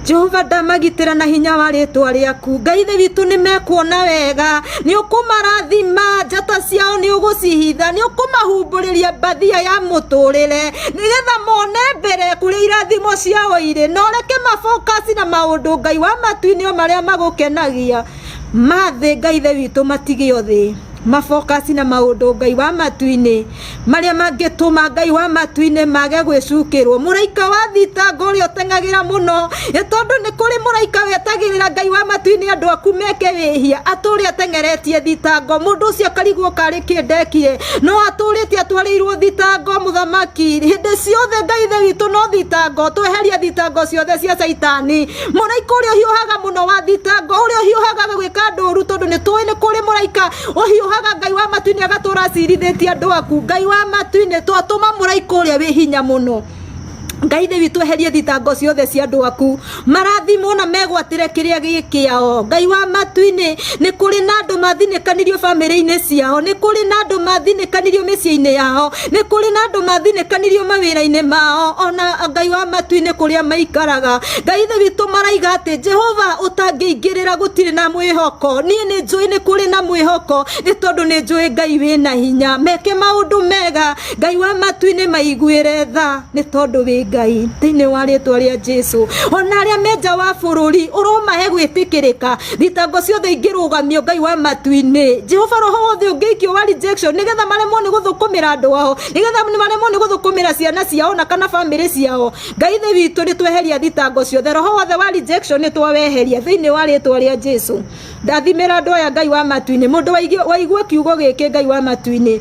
Jehova ndamagitĩra na hinya wa rĩtwa rĩaku. Ngai Ithe witũ nĩ mekuona wega, nĩ ũkũmarathima, njata ciao nĩ ũgũcihitha, nĩ ũkũmahumbũrĩria mbathia ya mũtũrĩre nĩgetha mone mbere kũrĩa irathimo ciao irĩ, na ũreke mabokasi na maũndũ Ngai wa matu-inĩ o marĩa magũkenagia. Ma thĩ Ngai Ithe witũ matigio thĩ mabokasi na maũndũ Ngai wa matu-inĩ marĩa mangĩtũma Ngai wa matu-inĩ mage gwĩcukĩrwo. Mũraika wa thitango ũrĩa ũteng'agĩra mũno, ĩ tondũ nĩ kũrĩ mũraika wetagĩrĩra Ngai wa matu-inĩ andũ aku meke wĩhia, atũre ateng'eretie thitango. Mũndũ ũcio akarigwo karĩ kĩ ndekire, no atũrĩte atwarĩirwo thitango mũthamaki hĩndĩ ciothe. Ngai Ithe witũ no thitango, tweheria thitango ciothe cia Caitani. Mũraika ũrĩa ũhiũhaga mũno wa thitango, ũrĩa ũhiũhaga gwĩka andũ ũru, tondũ nĩ tũĩ nĩ kũrĩ mũraika ũhiũhaga Ngai wa matu-inĩ agatũra acirithĩtie andũ aku. Ngai wa matu-inĩ, twatũma mũraika ũrĩa wĩ hinya mũno. Ngai Ithe witũ eherie thitango ciothe cia andũ aku, marathimwo na megwatĩre kĩrĩa gĩ kĩao. Ngai wa matu-inĩ, nĩ kũrĩ na andũ mathinĩkanirio bamĩrĩ-inĩ ciao, nĩ kũrĩ na andũ mathinĩkanirio mĩciĩ-inĩ yao, nĩ kũrĩ na andũ mathinĩkanirio mawĩra-inĩ mao, ona Ngai wa matu-inĩ kũrĩa maikaraga. Ngai Ithe witũ maraiga atĩ Jehova ũtangĩingĩrĩra gũtirĩ na mwĩhoko. Niĩ nĩ njũĩ nĩ kũrĩ na mwĩhoko, nĩ tondũ nĩ njũĩ Ngai wĩna hinya. Meke maũndũ mega, Ngai wa matu-inĩ maiguĩre tha, nĩ tondũ wĩ Ngai. Thĩinĩ wa rĩtwa rĩa Jesu, ona arĩa me nja wa bũrũri ũromahe gwĩtĩkĩrĩka. Thitango ciothe ingĩrũgamio, Ngai wa matu-inĩ, Jehova, roho wothe ũngĩikio wa rejection nĩgetha maremwo nĩ gũthũkũmĩra andũ ao, nĩgetha maremwo nĩ gũthũkũmĩra ciana ciao na kana bamĩrĩ ciao, Ngai Ithe witũ, nĩ tweheria thitango ciothe. Roho wothe wa rejection nĩ twaweheria thĩinĩ wa rĩtwa rĩa Jesu. Ndathimĩra andũ aya, Ngai wa matu-inĩ. Mũndũ waigua kiugo gĩkĩ, Ngai wa matu-inĩ,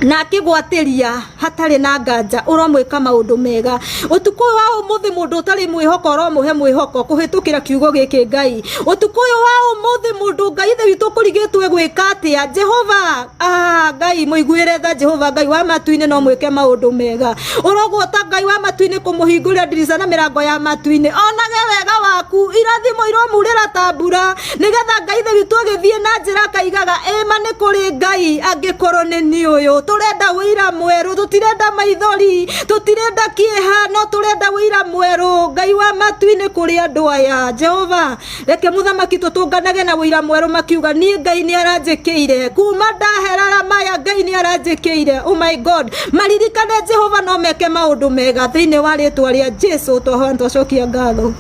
na akĩgwatĩria hatarĩ na nganja, ũromwĩka maũndũ mega ũtukũ ũyũ wa ũmũthĩ. Mũndũ ũtarĩ mwĩhoko, ũromũhe mwĩhoko kũhĩtũkĩra kiugo gĩkĩ. Ngai, ũtukũ ũyũ wa ũmũthĩ, mũndũ, Ngai Ithe witũ, ũkũrigĩtwo gwĩka atĩa, Jehova, ah, Ngai mũiguĩre tha. Jehova Ngai wa matu-inĩ, no mwĩke maũndũ mega. Ũrogwota, Ngai wa matu-inĩ, kũmũhingũrĩra ndirica na mĩrango ya matu-inĩ, onage wega waku. Irathimo iromurĩra ta mbura, nĩgetha Ngai Ithe witũ agĩthiĩ na njĩra akaigaga, ĩma nĩ kũrĩ Ngai. Angĩkorwo nĩ niĩ ũyũ, tũrenda ũira mwerũ, tũtirenda maithori, tũtirenda kĩeha, no tũrenda ũira mwerũ, Ngai wa matu-inĩ, kũrĩ andũ aya. Jehova, reke mũthamaki tũtũnganage na ũira mwerũ, makiuga, niĩ Ngai nĩ aranjĩkĩire kuma ndaherara maya, Ngai nĩ aranjĩkĩire. Oh my God, maririkane Jehova no meke maũndũ mega. Thĩinĩ wa rĩtwa rĩa Jesu twahoya, twacokia ngatho.